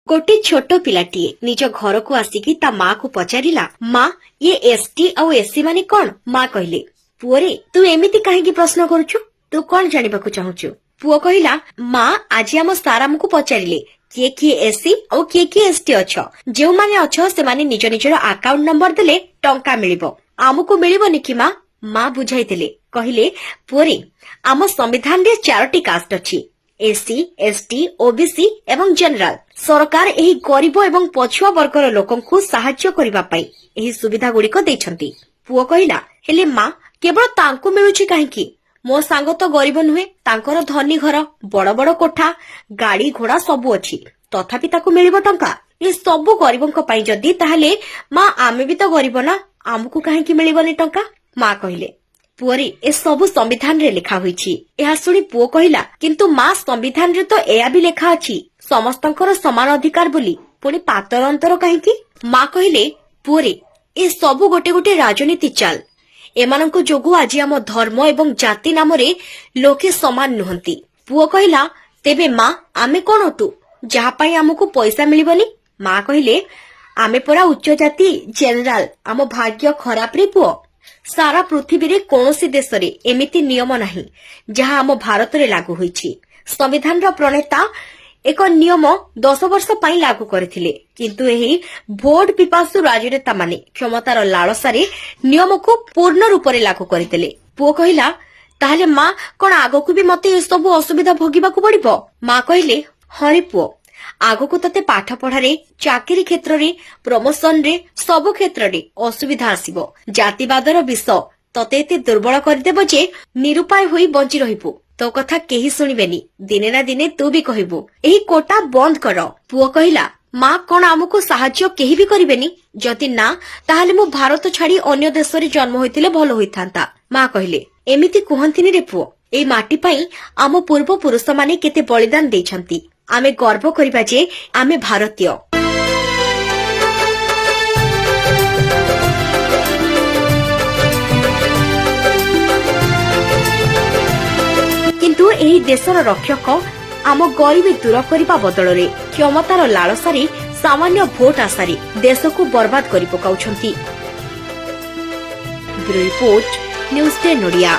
ଗୋଟେ ଛୋଟ ପିଲାଟିଏ ନିଜ ଘରକୁ ଆସିକି ତା ମାକୁ ପଚାରିଲା, ମା, ଇଏ ଏସଟି ଆଉ ଏସସି ମାନେ କଣ? ମା କହିଲେ, ପୁଅରେ, ତୁ ଏମିତି କାହିଁକି ପ୍ରଶ୍ନ କରୁଛୁ? ତୁ କଣ ଜାଣିବାକୁ ଚାହୁଁଛୁ? ପୁଅ କହିଲା, ମା, ଆଜି ଆମ ସାର୍ ଆମକୁ ପଚାରିଲେ କିଏ କିଏ ଏସସି ଆଉ କିଏ କିଏ ଏସଟି ଅଛ। ଯେଉଁମାନେ ଅଛ ସେମାନେ ନିଜ ନିଜର ଆକାଉଣ୍ଟ ନମ୍ବର ଦେଲେ ଟଙ୍କା ମିଳିବ। ଆମକୁ ମିଳିବନି କି ମା? ମା ବୁଝାଇଥିଲେ, କହିଲେ, ପୁଅରେ, ଆମ ସମ୍ବିଧାନରେ ଚାରୋଟି କାଷ୍ଟ ଅଛି, ଏସସି, ଏସଟି, ଓବିସି ଏବଂ ଜେନେରାଲ। ସରକାର ଏହି ଗରିବ ଏବଂ ପଛୁଆ ବର୍ଗର ଲୋକଙ୍କୁ ସାହାଯ୍ୟ କରିବା ପାଇଁ ଏହି ସୁବିଧାଗୁଡ଼ିକ ଦେଇଛନ୍ତି। ପୁଅ କହିଲା, ହେଲେ ମା, କେବଳ ତାଙ୍କୁ ମିଳୁଛି କାହିଁକି? ମୋ ସାଙ୍ଗ ତ ଗରିବ ନୁହେଁ, ତାଙ୍କର ଧନୀ ଘର, ବଡ ବଡ କୋଠା, ଗାଡି ଘୋଡା ସବୁ ଅଛି, ତଥାପି ତାକୁ ମିଳିବ ଟଙ୍କା। ଏ ସବୁ ଗରିବଙ୍କ ପାଇଁ ଯଦି, ତାହେଲେ ମା, ଆମେ ବି ତ ଗରିବ ନା, ଆମକୁ କାହିଁକି ମିଳିବନି ଟଙ୍କା? ମା କହିଲେ, ପୁଅରେ, ଏ ସବୁ ସମ୍ବିଧାନରେ ଲେଖା ହୋଇଛି। ଏହା ଶୁଣି ପୁଅ କହିଲା, କିନ୍ତୁ ମା, ସମ୍ବିଧାନରେ ତ ଏହା ବି ଲେଖା ଅଛି ସମସ୍ତଙ୍କର ସମାନ ଅଧିକାର ବୋଲି, ପୁଣି ପାତର ଅନ୍ତର କାହିଁକି? ମା କହିଲେ, ପୁଅରେ, ଏ ସବୁ ଗୋଟେ ଗୋଟେ ରାଜନୀତି ଚାଲ। ଏମାନଙ୍କ ଯୋଗୁ ଆଜି ଆମ ଧର୍ମ ଏବଂ ଜାତି ନାମରେ ଲୋକେ ସମାନ ନୁହନ୍ତି। ପୁଅ କହିଲା, ତେବେ ମା, ଆମେ କଣ ଅଟୁ ଯାହା ପାଇଁ ଆମକୁ ପଇସା ମିଳିବନି? ମା କହିଲେ, ଆମେ ପରା ଉଚ୍ଚ ଜାତି, ଜେନେରାଲ। ଆମ ଭାଗ୍ୟ ଖରାପ ରେ ପୁଅ। ସାରା ପୃଥିବୀରେ କୌଣସି ଦେଶରେ ଏମିତି ନିୟମ ନାହିଁ ଯାହା ଆମ ଭାରତରେ ଲାଗୁ ହୋଇଛି। ସମ୍ବିଧାନର ପ୍ରଣେତା ଏକ ନିୟମ 10 ବର୍ଷ ପାଇଁ ଲାଗୁ କରିଥିଲେ, କିନ୍ତୁ ଏହି ଭୋଟ ପିପାସୁ ରାଜନେତାମାନେ କ୍ଷମତାର ଲାଳସାରେ ନିୟମକୁ ପୂର୍ଣ୍ଣ ରୂପରେ ଲାଗୁ କରିଦେଲେ। ପୁଅ କହିଲା, ତାହେଲେ ମା, କଣ ଆଗକୁ ବି ମତେ ଏସବୁ ଅସୁବିଧା ଭୋଗିବାକୁ ପଡିବ? ମା କହିଲେ, ହଁ ରେ ପୁଅ, ଆଗକୁ ତତେ ପାଠ ପଢାରେ, ଚାକିରି କ୍ଷେତ୍ରରେ, ପ୍ରମୋସନରେ, ସବୁ କ୍ଷେତ୍ରରେ ଅସୁବିଧା ଆସିବ। ଜାତିବାଦର ବିଷ ତତେ ଏତେ ଦୁର୍ବଳ କରିଦେବ ଯେ ନିରୁପାୟ ହୋଇ ବଞ୍ଚି ରହିବୁ। ତୋ କଥା କେହି ଶୁଣିବେନି। ଦିନେ ନା ଦିନେ ତୁ ବି କହିବୁ, ଏହି କୋଟା ବନ୍ଦ କର। ପୁଅ କହିଲା, ମା, କଣ ଆମକୁ ସାହାଯ୍ୟ କେହି ବି କରିବେନି? ଯଦି ନା, ତାହେଲେ ମୁଁ ଭାରତ ଛାଡି ଅନ୍ୟ ଦେଶରେ ଜନ୍ମ ହୋଇଥିଲେ ଭଲ ହୋଇଥାନ୍ତା। ମା କହିଲେ, ଏମିତି କୁହନ୍ତିନି ରେ ପୁଅ। ଏଇ ମାଟି ପାଇଁ ଆମ ପୂର୍ବ ପୁରୁଷମାନେ କେତେ ବଳିଦାନ ଦେଇଛନ୍ତି। ଆମେ ଗର୍ବ କରିବା ଯେ ଆମେ ଭାରତୀୟ। କିନ୍ତୁ ଏହି ଦେଶର ରକ୍ଷକ ଆମ ଗରିବୀ ଦୂର କରିବା ବଦଳରେ କ୍ଷମତାର ଲାଳସାରେ, ସାମାନ୍ୟ ଭୋଟ ଆଶାରେ ଦେଶକୁ ବର୍ବାଦ କରି ପକାଉଛନ୍ତି। Bureau report, news 10 Odia.